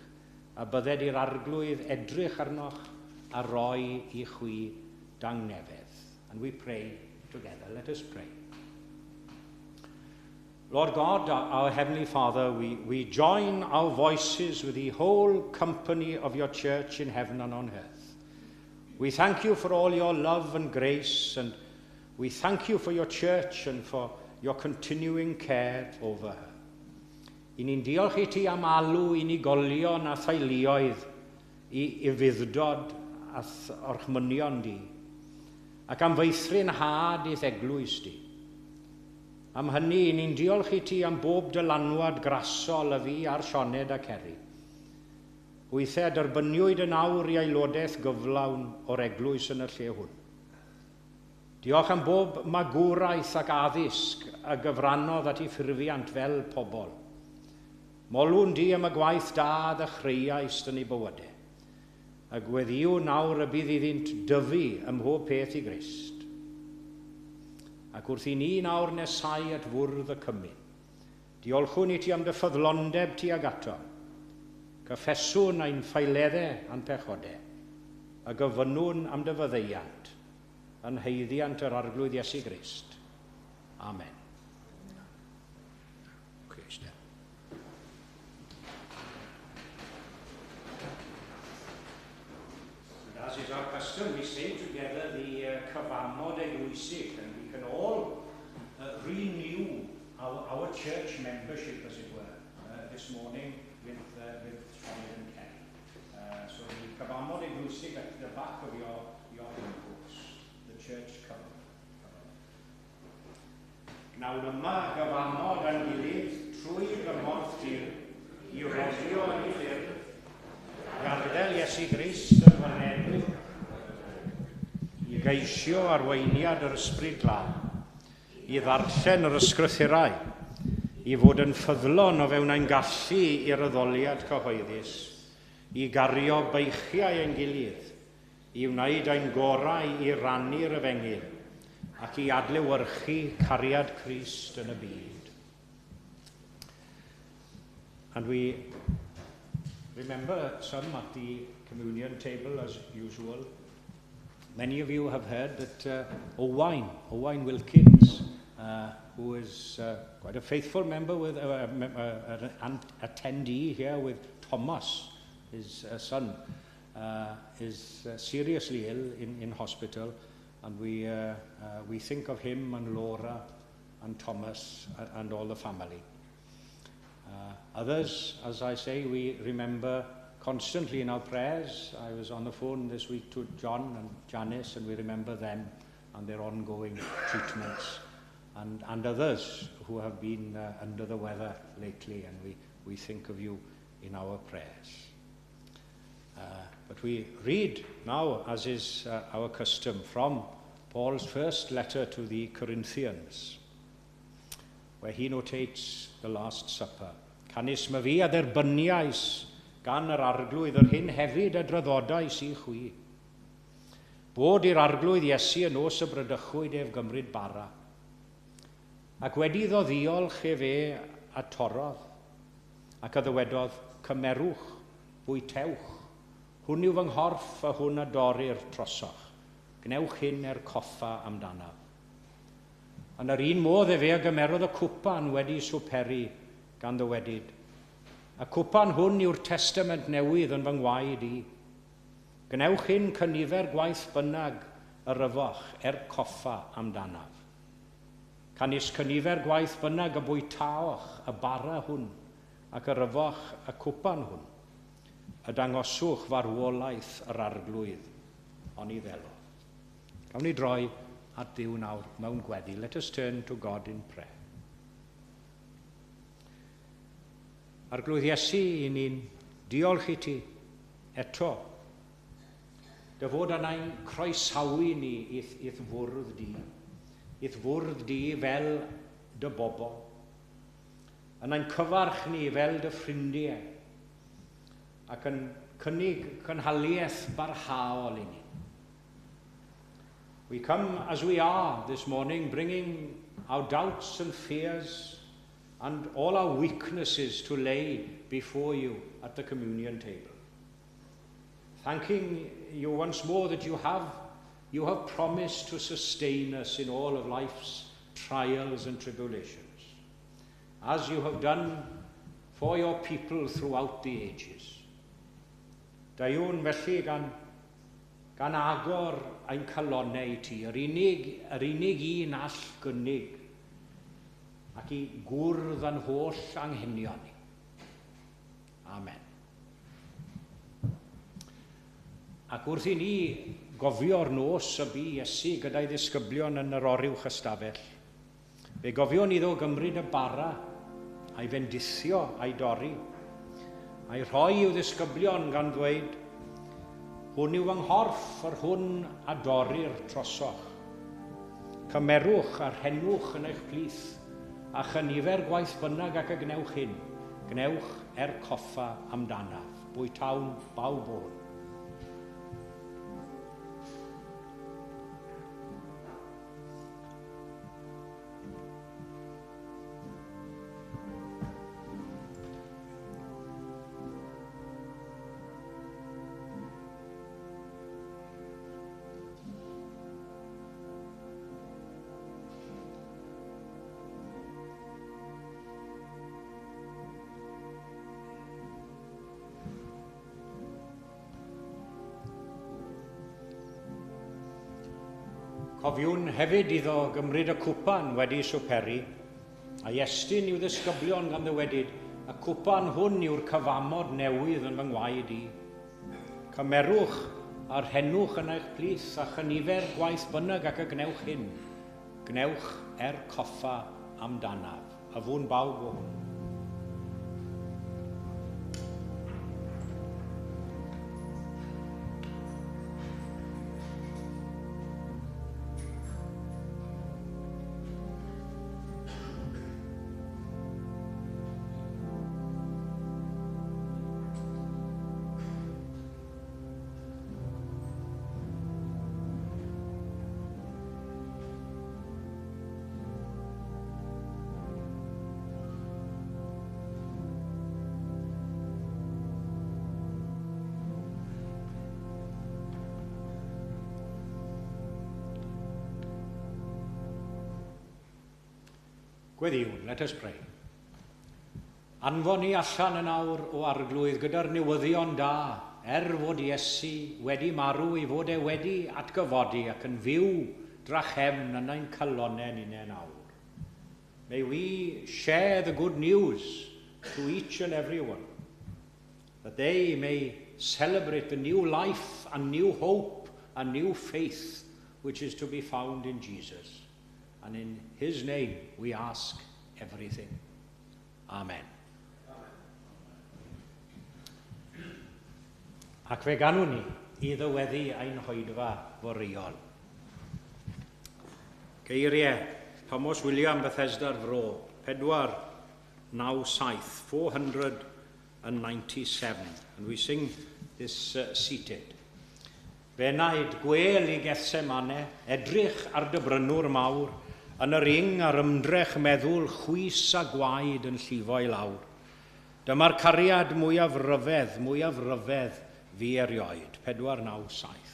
A bydded i'r Arglwydd edrych arnoch a roi i chwi dangnefedd. And we pray together. Let us pray. Lord God, our Heavenly Father, we join our voices with the whole company of your church in heaven and on earth. We thank you for all your love and grace, and we thank you for your church and for your continuing care over her. I ni'n diolch i ti am alw unigolion a theuluoedd i ufudd-dod a'th orchmynion di, ac am feithrin had i'th eglwys di. Am hynny, i ni'n diolch i ti am bob dylanwad grasol a fu ar Sioned a Ceri. Hwythau derbyniwyd yn awr i aelodaeth gyflawn o'r eglwys yn y lle hwn. Diolch am bob magwraeth ac addysg a gyfrannodd at eu ffurfiant fel pobl. Molwn di am y gwaith da ddechreuaist yn eu bywydau, a gweddïwn nawr y bydd iddynt dyfu ym mhob peth i Grist. Ac wrth i ni nawr nesau at fwrdd y cymun, diolchwn i ti am dy ffyddlondeb tuag atom. Cyffeswn ein ffaeleddau a'n pechodau, a gofynnwn am dy faddeuant, yn haeddiant yr Arglwydd Iesu Grist. Amen. Okay, Steph. And as is our custom, we say together the Cyfamod Eglwysig, and we can all renew our church membership, as it were, this morning with Sioned and Kerry. So the Cyfamod Eglwysig at the back of your hymn books, the church covenant. Gwnawn yma gyfamod â'n gilydd trwy gymorth Duw i rhodio yn ei ffyrdd, gadael Iesu Grist yn waredwr, i geisio arweiniad yr Ysbryd Glân, i ddarllen yr ysgrythurau, i fod yn ffyddlon o fewn ein gallu i'r addoliad cyhoeddus, i gario beichiau ein gilydd, i wneud ein gorau i rannu'r efengyl, ac i adlewyrchu cariad Crist yn y byd. And we remember some at the communion table as usual. Many of you have heard that Owain Wilkins, who is quite a faithful member with an attendee here with Thomas, his son, is seriously ill in hospital, and we think of him and Laura and Thomas and all the family. Others, as I say, we remember constantly in our prayers. I was on the phone this week to John and Janice, and we remember them and their ongoing treatments, and others who have been under the weather lately, and we think of you in our prayers. But we read now, as is our custom, from Paul's first letter to the Corinthians, where he notates the Last Supper. Canys myfi a dderbyniais gan yr Arglwydd yr hyn hefyd a draddodais i chwi. Bod i'r Arglwydd Iesu y nos y bradychwyd ef gymryd bara. Ac wedi iddo ddiolch efe a torrodd, ac a ddywedodd, cymerwch, bwytewch, hwn yw fy nghorff a hwn a dorrir trosoch. Gwnewch hyn er coffa amdanaf. Yn yr un modd efe a gymerodd y cwpan wedi swperi, gan ddywedyd, Y cwpan hwn yw'r testament newydd yn fy ngwaed i. Gwnewch hyn cynifer gwaith bynnag yr yfoch er coffa amdanaf. Canys cynifer gwaith bynnag y bwytaoch y bara hwn ac yr yfoch y cwpan hwn, y dangoswch farwolaeth yr Arglwydd, oni ddelo. Gawn ni droi at Dduw nawr mewn gweddi. Let us turn to God in prayer. Arglwydd Iesu, i ni'n diolch i ti eto. Dy fod yna'n croesawu ni i'th, i'th fwrdd di. I'th fwrdd di fel dy bobl. Yna'n cyfarch ni fel dy ffrindiau ac yn cynnig cynhaliaeth barhaol i ni. We come as we are this morning, bringing our doubts and fears and all our weaknesses to lay before you at the communion table. Thanking you once more that you have promised to sustain us in all of life's trials and tribulations, as you have done for your people throughout the ages. Deuwn felly gan agor ein calonnau i ti, yr unig un all gynnig ac i gwrdd â'n holl anghenion ni. Amen. Ac wrth i ni gofio'r nos y bu Iesu gyda'i ddisgyblion yn yr oruwch ystafell, fe gofion iddo gymryd y bara a'i fendithio a'i dorri, a'i rhoi i'w ddisgyblion gan ddweud, Hwn yw fy nghorff, yr hwn a dorrir trosoch. Cymerwch a rhennwch yn eich plith, a chynifer gwaith bynnag ac y gwnewch hyn, gwnewch er coffa amdanaf. Bwytawn bawb o hwn. Cofiwn hefyd iddo gymryd y cwpan wedi swperi, a'i estyn i'w ddisgyblion gan ddywedyd, y cwpan hwn yw'r cyfamod newydd yn fy ngwaed i. Cymerwch a rhennwch yn eich plith a chynifer gwaith bynnag ac y gwnewch hyn. Gwnewch er coffa amdanaf. Yfwn bawb o hwn. Gweddïwn, let us pray. Anfon ni allan yn awr o Arglwydd gyda'r newyddion da, er fod Iesu wedi marw i fod e wedi atgyfodi ac yn fyw drachefn yn ein calonnau ninnau nawr. May we share the good news to each and every one, that they may celebrate the new life and new hope and new faith which is to be found in Jesus. And in his name we ask everything. Amen. Ac fe ganwn ni i ddyweddu ein hoedfa foreol. Geiriau Thomas William Bethesda'r Fro, 497, 497. And we sing this seated. F'enaid, gwêl i Gethsemane, edrych ar dy brynwr mawr, yn yr ing a'r ymdrech meddwl chwys a gwaed yn llifo i lawr. Dyma'r cariad mwyaf ryfedd fi erioed. 497.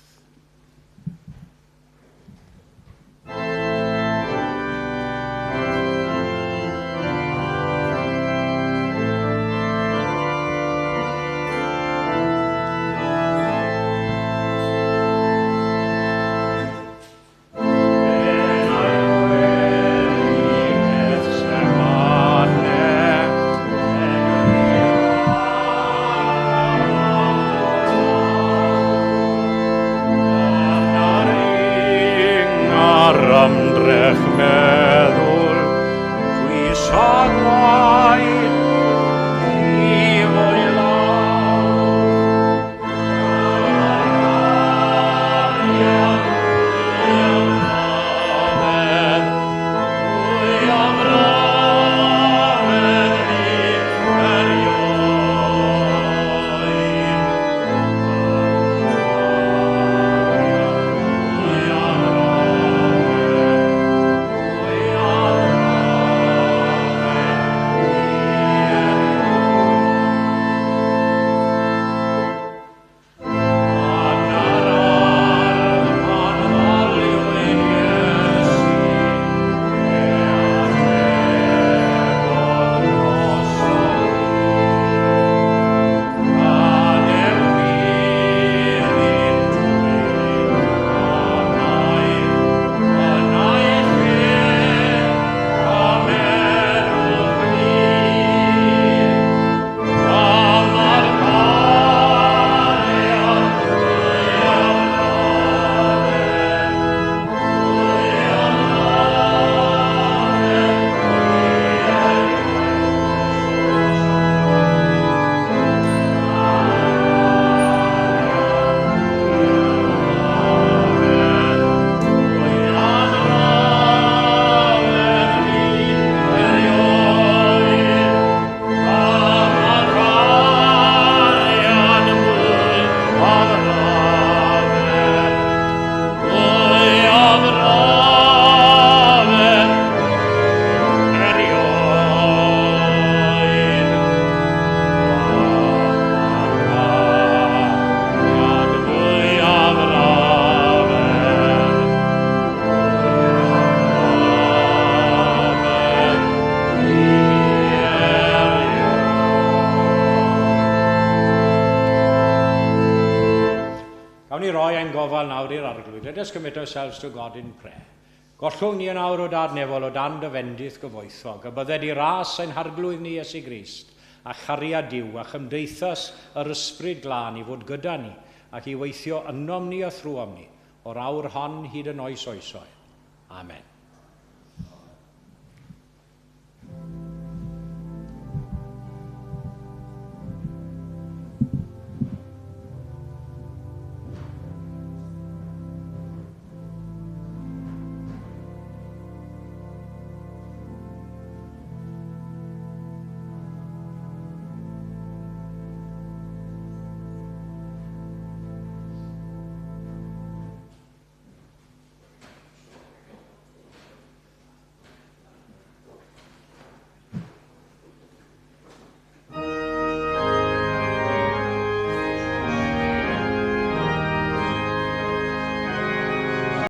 Let us commit ourselves to God in prayer. Gollwng ni yn awr o dad nefol o dan dy fendith gyfoethog, a bydded i ras ein harglwydd ni Iesu Grist, a chariad Duw, a chymdeithas yr ysbryd glân i fod gyda ni, ac i weithio ynom ni a thrwom ni, o'r awr hon hyd yn oes oesoedd. Amen.